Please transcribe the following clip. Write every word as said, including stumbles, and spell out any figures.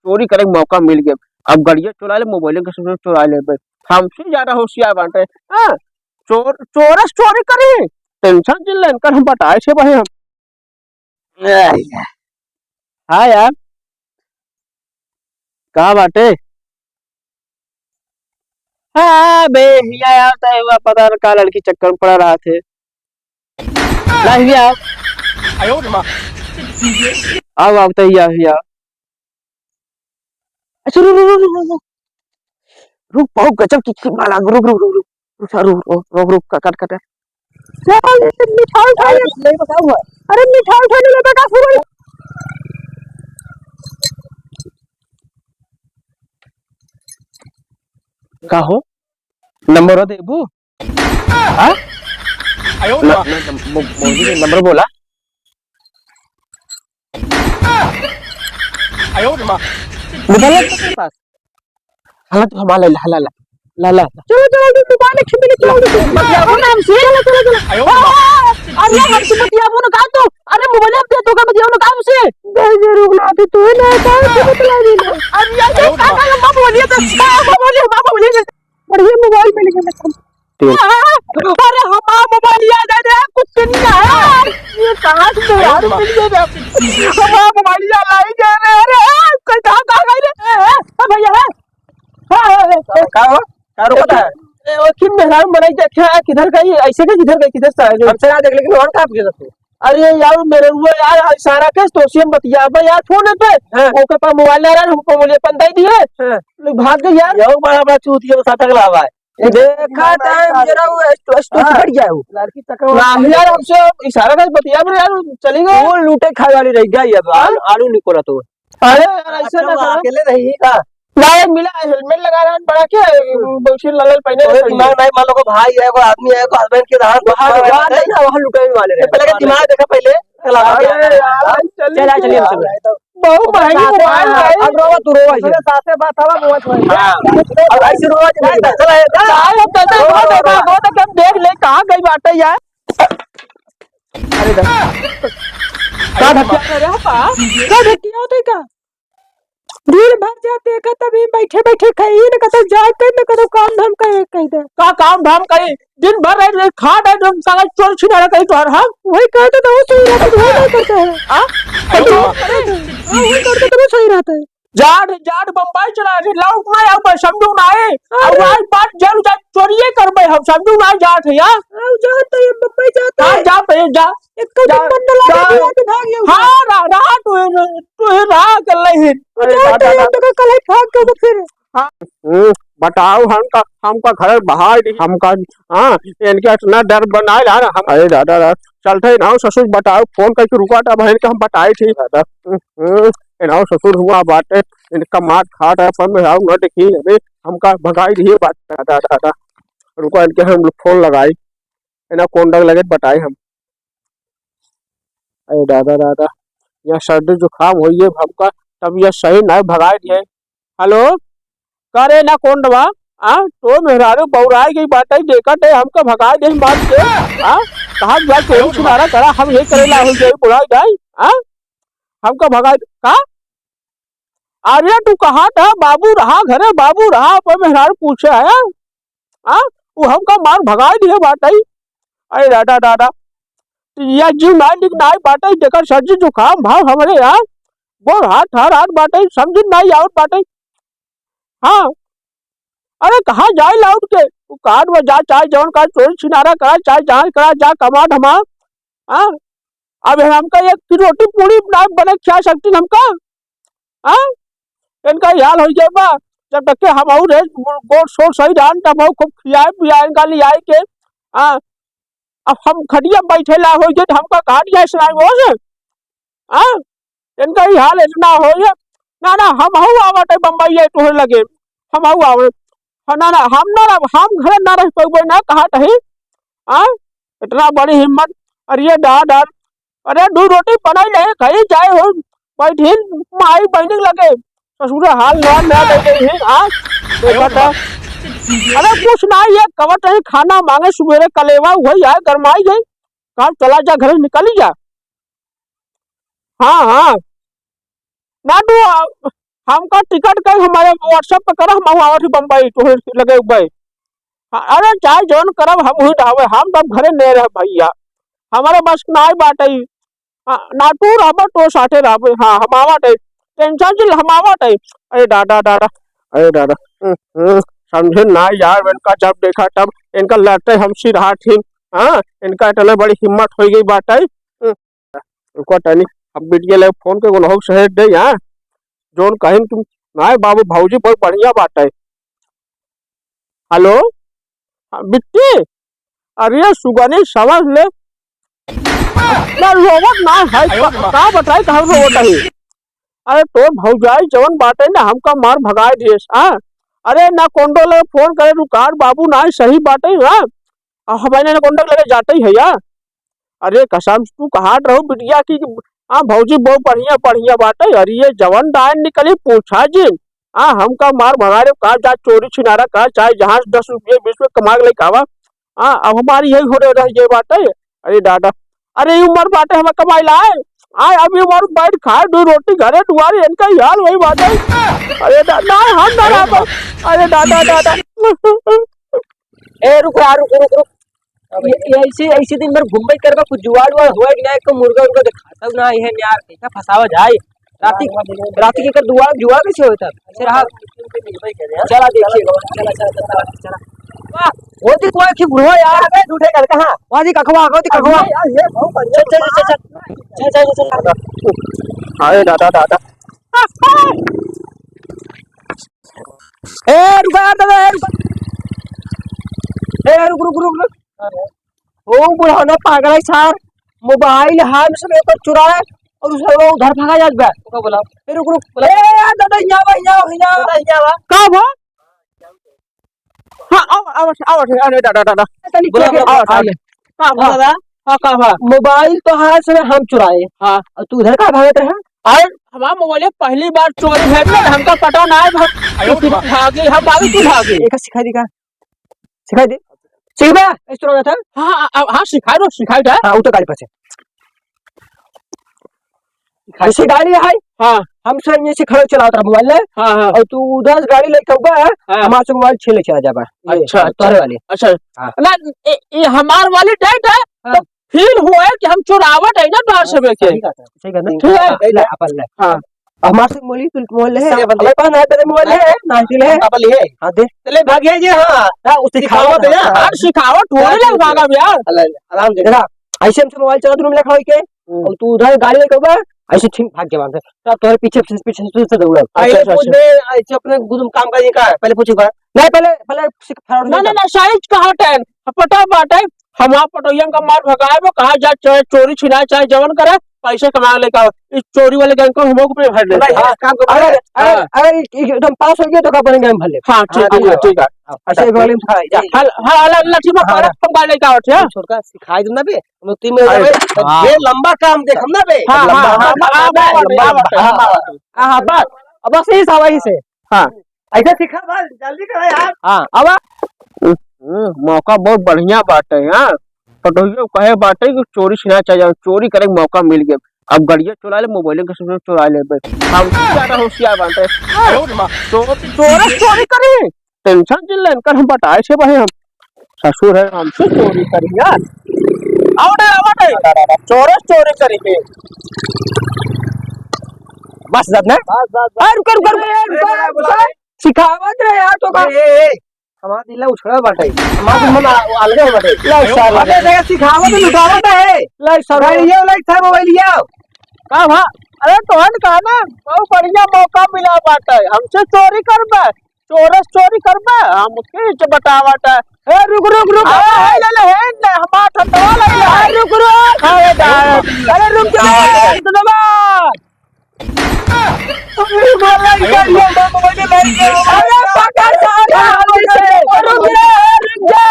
चोरी करे के मौका मिल गया। अब गड़िया चुरा ले, मोबाइल के सब चुरा ले बे। हमसे ज्यादा होशियार बाटे। हाँ, चोर, चोरस चोरी करी, tension जिन लेन कर हम बताए से भाई हम। हाँ यार, का बाटे? हाँ बे, हिया यार, तय हुआ पता न का लड़की चक्कर में पड़ा रहा थे। ला हिया। आयो रे माँ। आओ, आओ, तय हिया, हिया। अच्छा, रुक, रुक, रुक, रुक, रुक। रुक, बहुत गजब की खींच मारा, रुक, रुक, रुक, रुक। रुक, रुक, रुक, रुक, रुक, कट, कट, कट। चल, मिठाई उठा ले। अरे, नहीं बताऊंगा। अरे, मिठाई उठा ले, बेटा, सुन। का हो? नंबर देबू? हाँ? न-, न-, न-, मो-, मोदी ने नंबर बोला। मोबाइल है तेरे पास? हाँ, तो हमारा ला, ला, ला, ला, ला। चलो, चलो, चलो, मोबाइल खींच ले, चलो, चलो, चलो। बतियाबो ना हमसे। चलो, चलो, चलो। हाँ, हाँ, हाँ। अरे, हमसे बतियाबो ना का तू? अरे, मोबाइल अब दे, तो का बतियाबो ना का हमसे? दे, दे, रुक ना, तू, तू ही ना, का, तू बतला रही ना। अरे, यार, ये का, का लंबा बोलिए तो, का लंबा बोलिए, लंबा बोलिए। बढ़िया मोबाइल मिल गया, मतलब। अरे हमार मोबाइलिया दे दे, कुछ नहीं है। ये कहाँ से मेहरारू मिल गए रे? हमार मोबाइलिया लाई दे रे, अरे, कहाँ, कहाँ गई रे? ए, ए, ए, भैया, है? हाँ, हाँ, हाँ, हाँ। का हो? का रोकत है? ए, वो किन मेहरारू बनाई देखे है, किधर गई? ऐसे के किधर गई? किधर से आ गई? हमसे ना देख, लेकिन और कहाँ गई तू? अरे यार, मेरे हुआ यार, इशारा के, तो से हम बतियाबे यार, फोन पे। हाँ। ओके पा मोबाइल ना रहा, हमको बोलिए, अपन दे दिए। हाँ। लोग भाग गए यार। यो बड़ा, बड़ा चूतिया, साथ अगला आवा है। देखा था, जरा वो स्टो-, स्टोच हाँ। बढ़ गया वो। लड़की तक ना, यार, हमसे इशारा का बतिया, मेरे यार, चली गई। वो लूटे खाए वाली रह गई अब, हाँ? आलू, आलू निकोला तो। अरे यार, ऐसे अच्छा, ना वो करो। अकेले रही का? ना, एक मिला हेलमेट लगा रहा है, बड़ा के, बक्सीर लाल लाल पहने तो रहे। दिमाग नहीं, मान लो, को भाई है, को आदमी है, को हस्बैंड के रहन, तो वहाँ, वहाँ वहाँ नहीं। नहीं ना, वहाँ लुटेरन वाले रहे। पहले का दिमाग देखा पहले, चला, अरे यार, चलिए, चला, चलिए, चलिए। चलिए। बहुत महंगी मोबाइल है। अब रोवा, तू रोवा, अपने साथे बात हवा, रोवा, रोवा। हाँ। अब ऐसे रोवा, चला, चला, चला। साहब, हम तो देखा, देखा, देखा, हम देख ले, कहाँ गई बाटे यार? अरे, का धक्का रे, का धक्का होते का? दिन भर जा देखा, तभी बैठे बैठे खाई, न कतौ जाए के, न कतौ काम धाम करे कह दे। का काम धाम करे? दिन भर रह, रह खा रहे, तुम साला चोर छिनारा कहीं तो हर हम। वही कहते तो वो सही रहता, तो वो नहीं करता है। हाँ? अरे, हाँ, वही करते तो वो सही रहता है। जाट, जाट बम्बई चला गए, लौट ना आओ, बस समझो ना आए। अरे। अब आज बात जरूर जा, चोरिए करबे हम, समझो ना जाट है यार। आओ, जाट तो ये बम्बई जाता हाँ, है। जा भैया, जा। एक जा, दिन बंडल जा। आके भाग गया। हाँ, रहा, रहा, तू, तू रहा कर ले ही। अरे, जाट दादा, तो ये तो कल ही भाग गया तो फिर। हाँ। हम्म, बताओ, हमका, हमका घर बहार दी, हमका, हाँ, इनके इतना डर बनाए ला ना, हम, अरे दादा, दादा, चलते ना ससुर, बताओ, फोन करके रुका था, बहन के हम बताए थे, दादा। हम्म, हम्म, इनाओ ससुर हुआ बाटे, इनका मार खाट है, पर में आओ ना देखी, अबे, हमका भगाई दिए बात, दादा, दादा, रुका, इनके हम फोन लगाई, इना कौन डर लगे बताए हम। अरे दादा, दादा, यह सर्दी जुकाम होई है हमका, तब यह सही ना भगाए दिए। हेलो, का रे ना कौन रवा? आ, तो मेहरारू बौराई गई बाटे, देखत है हमका भगाए दे मार के। आ, कहाँ जा चोरी छिनारा करा, हम ये करेला हो जाई, बुढ़ाई जाई। आ, हमका भगाए दे, का? अरे तू कहाँ था? बाबू रहा घरे, बाबू रहा, पर मेहरारू पूछे है। आ, वो हमका मार भगाए दिए बाटे। अरे दादा, दादा, या जीव नाई निक नाई बाटे, जेकर सर्दी जुकाम भाव हमरे यार, बोल हाथ हर हाथ बाटे, समझ नाई आवत बाटे। हाँ, अरे कहाँ जाए लौट के? तू काट में जा, चाहे जौन का चोरी छिनारा करा, चाहे जहाँ करा, जा कमा धमा। हाँ, अब हमका एक रोटी पूरी ना बने खिया सकती हमका। हाँ, इनका याल हो जाए बा, जब तक के हम और है, गोड़ सोड़ सही रहन, तब हम खूब खियाए पियाए इनका लियाए के। हाँ, अब हम खटिया बैठे ला हो गए, हमका कहा दिया सुनाई वो से? हाँ? इनका ही हाल इतना हो गया। ना, ना, हम हऊ आवत है बम्बई है तोहरे लगे। हम हऊ आवत। हाँ, ना, ना, हम ना रह-, हम घर ना रह पउबे ना, कहा तही। हाँ? इतना बड़ी हिम्मत। अरे ये डा, डा। अरे दू रोटी बनाई नहीं, खाई जाए हो। बैठिन माई बहनी लगे। ससुरे हाल ना, ना दे दे ही। हाँ? देखा था। अरे कुछ ना, ये कवत है खाना मांगे सुबेरे कलेवा, वही आए गरमाई गई। काम चला जा, घर निकल जा। हाँ, हाँ। ना तू, आ, हमका टिकट कहीं हमारे WhatsApp पे करा, हम आवत ही बम्बई, तोहरे लगे उबई। हाँ, अरे चाहे जौन करब, हम हुई ढाबे, हम तब घरे नहीं रह भैया, हमारे बस नाई बाटे। हाँ, ना तू रहबे, तो साथे रहबे। हाँ, हम आवत है, tension जिन, हम आवत है। अरे दादा, दादा, अरे दादा, हम्म, हम्म, समझे ना यार, इनका जब देखा तब इनका लड़ते हम सिरहा थी। हाँ, इनका इतना बड़ी हिम्मत हो गई बाटे। हम्म, रुको तनी, अब बिटिया ले फोन के गुनहोक सहेज दे यार, जौन कहीं तुम। नाय बाबू, भौजी बहुत बढ़िया बाटे। हेलो, हाँ, बिट्टी, अरे सुगनी समझ ले, ना रोवत ना है, का, का बताई कहाँ रोवत है? अरे तोर भौजाई जवन बाटे ना, हमका मार भगाए दिएस, हाँ? अरे ना कोंडो ले फोन करे, रुकार बाबू ना सही बाटे, हाँ? आ, हमारे ना कोंडो लगे जाते ही है यार। अरे कसम से तू कहात रहो बिटिया की, हाँ भौजी बहुत बढ़िया, बढ़िया बाटे। अरे ये जवन डायन निकली पूछा जिन, हाँ हमका मार भगाए, का जा चोरी छिनारा का, चाहे जहाँ से दस रुपये बीस रुपये कमा के लेके आवा। हाँ, अब हमारी यही होने रह गई बात है। अरे दादा, अरे ई उम्र बाटे हमें कमाई लाए। आए अभी हमारे बैठ खाए दो रोटी घरे दुआरे, इनका ही हाल वही बात है। अरे दा-, ना हम ना रह पाए। अरे दादा, दादा। ए, रुक, आ, रुक, रुक, रुक। ये, ये ऐसे, ऐसे दिन भर घूमबे करबा, कुछ जुगाड़ उगाड़ होए कि ना, एक मुर्गा उर्गा दिखाता ना है यार, कैसा फंसावा जाए? राती, राती के कर दुआ, जुआ कैसे होता? अच्छा रहा। चला देखिए, चला, चला, चला, चला। वाह, वो देख, वहाँ की बुढ़वा यार। अबे, झूठे कर कहाँ? वहाँ देख, अखवा, अखवा, देख, अखवा। अरे यार, ये बहुत बढ़िया। चल, चल, चल, चल, चल। चल, चल, चल, चल। अरे दादा, दादा। ए, रुका यार, दादा, ए, रुका। ए, रुक, रुक, रुक, रुक। ओ बुढ़ौना पागल है सार, मोबाइल हाथ से लेकर चुराए और उसे वो उधर भागा जात बा। ओका बुलाओ। ए, रुक, रुक, बुलाओ। ए, यार, दादा, यहाँ आवा, यहाँ आवा, यहाँ आवा। दादा, यहाँ आवा। का बा? हाँ, आवा, आवा, आवा, अरे, दादा, दादा। तनी बुलाओ, के बुलाओ, आवा, आवा। आवा। का बा? दादा। हाँ, का बा? मोबाइल तो हाथ से हम चुराए। हाँ। और तू उधर का भागत रहा? अरे, हमार मोबाइल पहली बार चोरी है, तो हमका पता ना है, हम, अरे, तू भागे, हम भागे, तू भागे। एक सिखा दी का? सिखाई दे। सीख बे, इस तरह था। हाँ, हाँ, हाँ, हाँ, सिखाई दो, सिखाई दे। हाँ, उतर गाड़ी पर से। ऐसी गाड़ी है। हाँ। हम सब ये से खड़े चलावत रहा मोबाइल ले। हाँ, हाँ। और तू उधर से गाड़ी लेके आऊबा, हाँ। हमारे से मोबाइल छीन ले चला जाबा। ये, अच्छा, तोहरे अच्छा। वाली। अच्छा। हाँ। ना, ए, ए, हमार वाली टाइट है, हाँ। तो फील हुआ है कि हम चोरावत है ना बाहर से बेचे। सही बात है, सही बात है। ठीक है। ले, अपन ले। हाँ। हमारे से मोबाइल, तू मोबाइल ले। से अपन ले। हमारे पास ना तेरे मोबाइल है, ना, ना, ना, ले। अपन ले। हाँ, दे। चले भाग गया जी, हाँ। हाँ, उसे सिखावत है, हाँ। यार, सिखावत थोड़ी हाँ, ना ठीक है। भागा यार। अल्लाह, आराम से। देखा, ऐसे हमसे मोबाइल चला, तूने मिला खड़ा होके, हम्म। और तू उधर गाड़ी लेके बा, ऐसे ठीक भाग गया वहाँ से। तब तोहरे पीछे, पीछे, पीछे, पीछे से दौड़ा। पहले अच्छा, अच्छा, पूछ अच्छा। ले, ऐसे अपने गुदम काम का ये का है, पहले पूछे का। नहीं, पहले, पहले सिख-, फरार ना, नहीं ना, कर। ना, साइज कहाँ टाइम? पटा बाटे, हमार पटोहिया का मार भगाए, वो कहा जा, चाहे चोरी छिनाए, चाहे जवन करे, पैसे कमा लेके आओ। इस चोरी वाले गैंग को हम लोग पे भर लेते हैं। नहीं, हाँ, काम को अरे, भर ले। अरे, हाँ। अरे, एक, एक, एकदम पास हो गया तो का बनेंगे हम भर ले। हाँ, ठीक हाँ, है, ठीक है। ठीक है। हाँ, अच्छा, एक वाले में खड़ा है, जा। हल, हाँ, हल, लठी में हाँ, पकड़, हाँ। हम गाड़ी लेके आओ, ठीक है? छोटका सिखाई दूँ ना बे, हम लोग तीन में अरे, जाबे, हाँ। ये लंबा काम देख हम ना बे। हाँ, लंबा हाँ, हाँ, काम हाँ, है, हाँ, लंबा हाँ, काम। हाँ, हाँ, हाँ, हाँ, बस, अब बस यही था, वही से। हाँ। ऐसे सिखा बस, जल्दी करो यार। हाँ, अब आ। हम्म, मौका बहुत बढ़िया बाटे, हाँ। पटोहियो कहे बाटे कि चोरी छिना चाहिए, चोरी करे के मौका मिल गया। अब गड़िया चुरा ले, मोबाइल के सब चुरा ले बे। हम ज्यादा होशियार बाटे। अरे माँ, चोर, चोर चोरी करी, tension जिन ले, इनकर हम बताए से भाई हम। ससुर है, हमसे चोरी करी यार। आओ रे, आओ रे। चोर चोरी करी के। बस जब ना। बस, बस, बस। अरे रुक, रुक, रुक, रुक, रुक, रुक। सिखावत रहे यार तो का। ए, ए, ए, हमार दिल उछड़ा बाटे। हमार मन आ-, अलगे हो बाटे। ले साला। अबे देखा, सिखावत लुटावत है। ले साला। भाई, ये ले साहब, मोबाइल लिया। का भा? अरे तोहन कहा ना, बहुत बढ़िया मौका मिला बाटे। हमसे चोरी करबे, चोरस चोरी करबे, हम उसके नीचे बतावत है। ए, रुक, रुक, रुक। अरे, हे, ले, ले, हे, ले, हमार ठंडवा लग गया। अरे, रुक, रुक। अरे, दादा। अरे, रुक, रुक, रुक, रुक। अरे पकड़ साला, रुक रे, रुक जा।